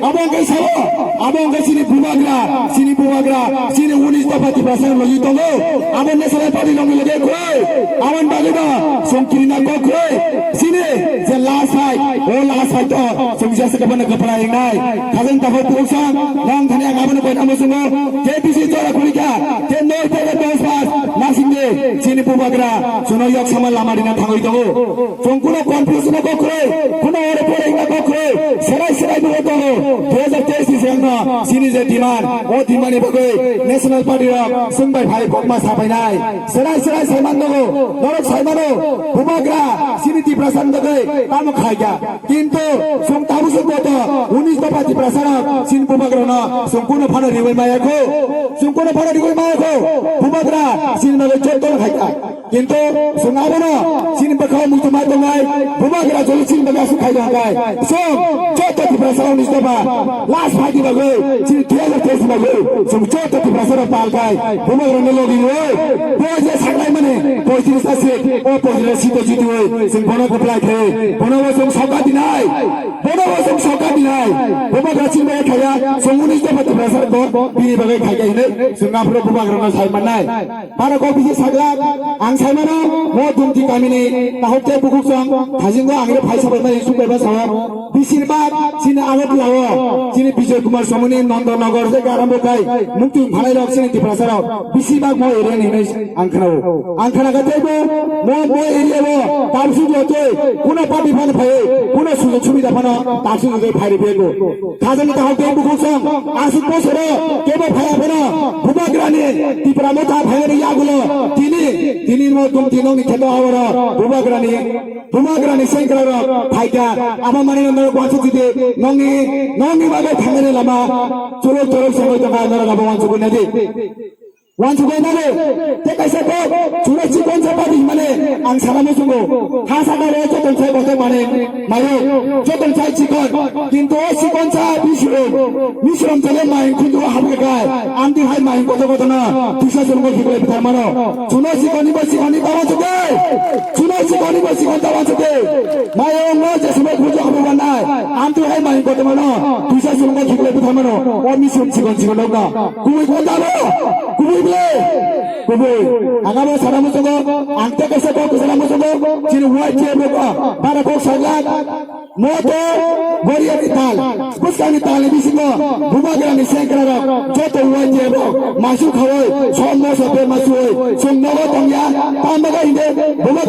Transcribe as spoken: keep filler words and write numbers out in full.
Abo hwnkhe sao, abo hwnkhe chini bubagra, chini bubagra, chini unis dopha Tiprasa logi tongo. Abo National Party rokni loge kwrwi, aboni bagwi no chwng kirina kok kwrwi. Chini je last fight, o last fight o chwng jesa kwbangma kwpla wngnai. Khajang takhuk bukhuk sang, nong thani ang abono koinamo chwngo. K B C jora khurikha, ke noi theke dos bas, nasingdi chini bubagra, chwngno yok sama lama rina thangwi tongo. Chwng kuno confusion o kok kwrwi, kuno oro pore wngna kok kwrwi, serai serai bo tongo. Dui hajar teis ni sengno chini je demand, o demand ni bagwi National Party rok chwng bai phai kokma sapainai. Serai serai saiman tongo, norok saimano, bubagra chini Tiprasa ni bagwi tamo khaikha. Kintu chwng tabuk se koto unis dopha Tiprasa rok chini bubagra no chwng kuno phano riwi maya kho. Chwng kuno phano riwi maya kho. Bubagra chini bagwi joto khaikha. Kintu chwng abono chini bwkhao muitu mai tongnai, bubagra joli chini bagwi aswk khai rw hwnkhe chwng joto Tiprasa rokni seba last fight ni bagwi chini dui hajar teis ni bagwi chwng joto Tiprasa rok pal khai bubagra no logi rw bo je saklai mani poitris ta seat, o poitris ta seat o jitiwi chwng bono kwplai khe bono bo chwng soka dinai, bono bo chwng soka dinai, bubagra chini bagwi khaiya chwng unis dopha Tiprasa rok bo bini bagwi khaikha hinwi chwng aphuru bubagra no sai mannai. Para kok bisi saglak, ang saimano, mo Dumti kamini, tahok tei bukhuk song, thajingo ang re phaisa bai mani suk bai ba sao. Bisir bak, chini agot lao, chini Bijoy Kumar Somoni, Nonda Nagar, je garam bo kai, mukti phalai rok, chini Tiprasa rok, bisir bak mo area ni hinwi ang khnao. Ang khna ka tei bo, mo, mo area bo, tabsu jo tei, kuno party phano phai, kuno sujog subida phano, tabsu jo tei phai re bego. Khajani tahok tei bukhuk song, aswk bosoro kebo phaya phano, bubagrani Tipra Motha phayani yagulo, tini, tini mo Dumti nokni kheto awaro, bubagrani, bubagrani sengkra rok phaikha, abo mani norok wansuk jidi, nokni, nokni bagwi thangani lama, chulok chulok sengwi tongkha, norok abo wansuk nadi. Wansugwi nani, tei kaisa kok, chwla chikon sa padi himani, ang sana muchungo. Ha saka le joton sai kotor mani, mayo, joton sai chikon. Kintu o chikon sa bisrom, bisrom jale maing khundu habga kai, amti hai maing kotor kotor na, tuisa sulungo khikle bithar mano. Chuno chikon ni bo chikon ni tawa chukai, chuno chikon ni bo chikon tawa chukai. Mayo ngo je sumai khundu habga nai, amti hai maing kotor mano, tuisa sulungo khikle bithar mano. O bisrom chikon chikon nok na. Kubui kota bo, kubui ble, kubui. Agamo sana muchungo, ang tei kaisa kok sana muchungo, chini Y T F rok, bara kok sajak, moto, goriya ni tal, bwskang ni tal ni bisingo, bubagra ni sengkra rok, joto Y T F rok, masu khawoi, som moso be masu oi, som nogo tongya, tamaga inde, bubagra